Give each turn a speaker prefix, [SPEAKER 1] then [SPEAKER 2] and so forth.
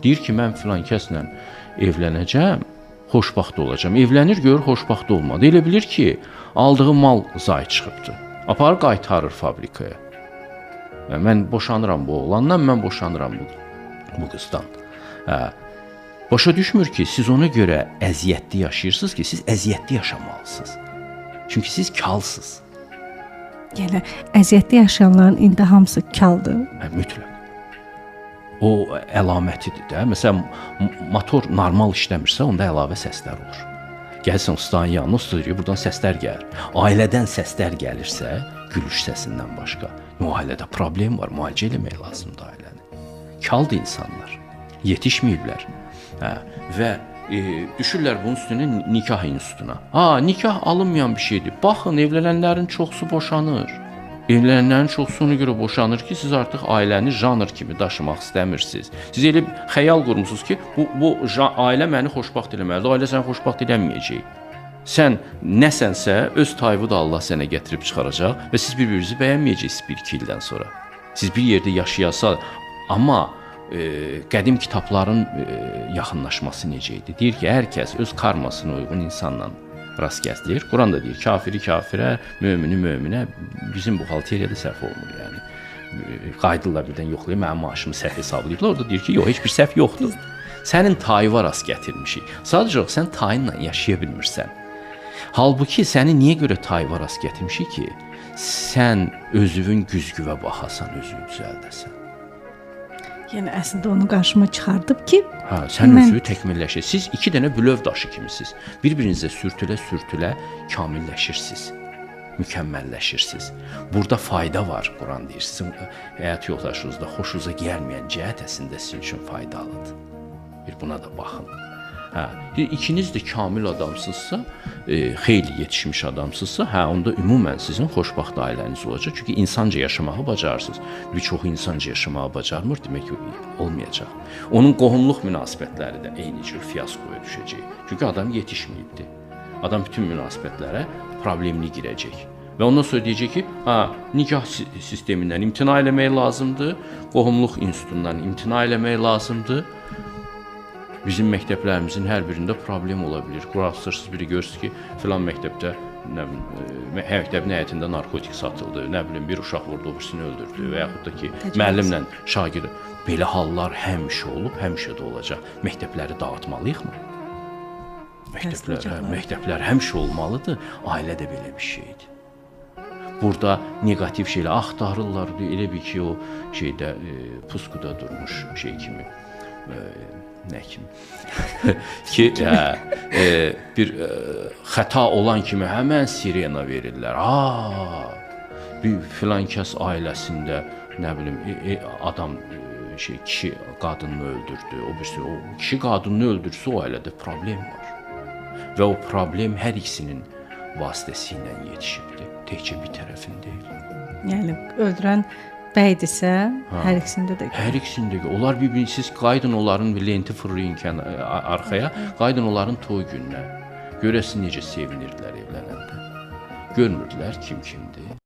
[SPEAKER 1] Deyir ki, mən filan kəslə evlənəcəm, xoşbəxt olacam. Evlənir, görür xoşbəxt olmadı. Elə bilir ki, aldığı mal zayi çıxıbdı. Aparır qaytarır fabrikaya. Mən boşanıram bu oğlandan, mən boşanıram bu qızdan. Hə. Başa düşmür ki, siz ona görə əziyyətli yaşayırsınız ki, siz əziyyətli yaşamalısınız. Çünki siz kalsınız.
[SPEAKER 2] Yəni əziyyətli yaşayanların indi hamısı kaldır.
[SPEAKER 1] Hə, mütləq. O əlamətidir də. Məsələn, motor normal işləmirsə, onda əlavə səslər olur. Gəlsən ustanın yanına, usta deyir, buradan səslər gəlir. Ailədən səslər gəlirsə, gülüş səsindən başqa, o ailədə problem var, müalicə eləmək lazımdır ailəni. Kaldır insanlar, yetişməyiblər. Hə, və düşürlər bunun üstünə nikah institutuna. Ha, nikah alınmayan bir şeydir. Baxın, evlənənlərin çoxsu boşanır. Evlənənlərin çoxsu ona görə boşanır ki, siz artıq ailəni janr kimi daşımaq istəmirsiniz. Siz elə xəyal qurmusunuz ki, bu ailə məni xoşbəxt eləməlidir. Ailə səni xoşbəxt eləməyəcək. Sən nəsənsə, öz tayı da Allah sənə gətirib çıxaracaq və siz bir-birinizi bəyənməyəcəksiniz 1-2 ildən sonra. Siz bir yerdə yaşayasa, amma qədim kitabların yaxınlaşması necə idi? Deyir ki, hər kəs öz karmasına uyğun insanla rast gəlir. Quran da deyir, kafiri kafirə, mömini möminə. Bizim buxalteriyada səhv olmur yəni. Qayıdırlar birdən yoxlayır, mənim maaşımı səhv hesablayıblar. Orada deyir ki, yox, heç bir səhv yoxdur. Sənin tayıva rast gətirmişik. Sadəcə olaraq sən tayınla yaşaya bilmirsən. Halbuki səni niyə görə tayıva rast gətirmişik ki, sən özünün güzgüvə baxasan, özünü düzəldəsən.
[SPEAKER 2] Yəni əslində onu qarşıma çıxardıb ki,
[SPEAKER 1] hə, sən özünü təkmilləşir. Siz iki dənə bülöv daşı kimisiniz. Bir-birinizə sürtülə-sürtülə kamilləşirsiniz, mükəmməlləşirsiniz. Burada fayda var, Quran deyir. Sizin həyat yoldaşınızda xoşunuza gəlməyən cəhət əslində sizin üçün faydalıdır. Bir buna da baxın. Hə, ikiniz də kamil adamsınızsa, xeyli yetişmiş adamsınızsa, hə, onda ümumən sizin xoşbəxt ailəniz olacaq. Çünki insanca yaşamağı bacarırsınız. Bir çoxu insanca yaşamağı bacarmır, demək ki, olmayacaq. Onun qohumluq münasibətləri də eyni cür fiyaskoya düşəcək. Çünki adam yetişməyibdi. Adam bütün münasibətlərə problemli girəcək. Və ondan sonra deyəcək ki, hə, nikah sistemindən imtina eləmək lazımdır, qohumluq institutundan imtina eləmək lazımdır. Bizim məktəblərimizin hər birində problem ola bilir. Quraqsırsız biri görürsünüz ki, filan məktəbdə, nə bilim, məktəbin həyətində narkotik satıldı, nə bilim, bir uşaq vurdu, o birisini öldürdü və yaxud da ki, müəllimlə şagird. Belə hallar həmişə olub, həmişə də olacaq. Məktəbləri dağıtmalıyıqmı? Məktəblər həmişə olmalıdır. Ailə də belə bir şeydir. Burada neqativ şeylər axtarırlar, elə bir ki, o şeydə puskuda durmuş şey kimi. Nə kimi? Ki, bir xəta olan kimi həmən sirena verirlər. Bir filan kəs ailəsində, nə bilim, adam, şey, kişi qadınını öldürdü. O birisi, o kişi qadınını öldürsə, o ailədə problem var. Və o problem hər ikisinin vasitəsilə yetişibdir. Təkcə bir tərəfin deyil.
[SPEAKER 2] Yəni, öldürən bəydirsə, hər ikisində də.
[SPEAKER 1] Hər ikisində də. Onlar bir-birini, siz qayıdın onların bir lenti fırlayın arxaya, qayıdın onların toy gününə. Görəsin necə sevinirdilər evlənəndə. Görmürdülər kim kimdir.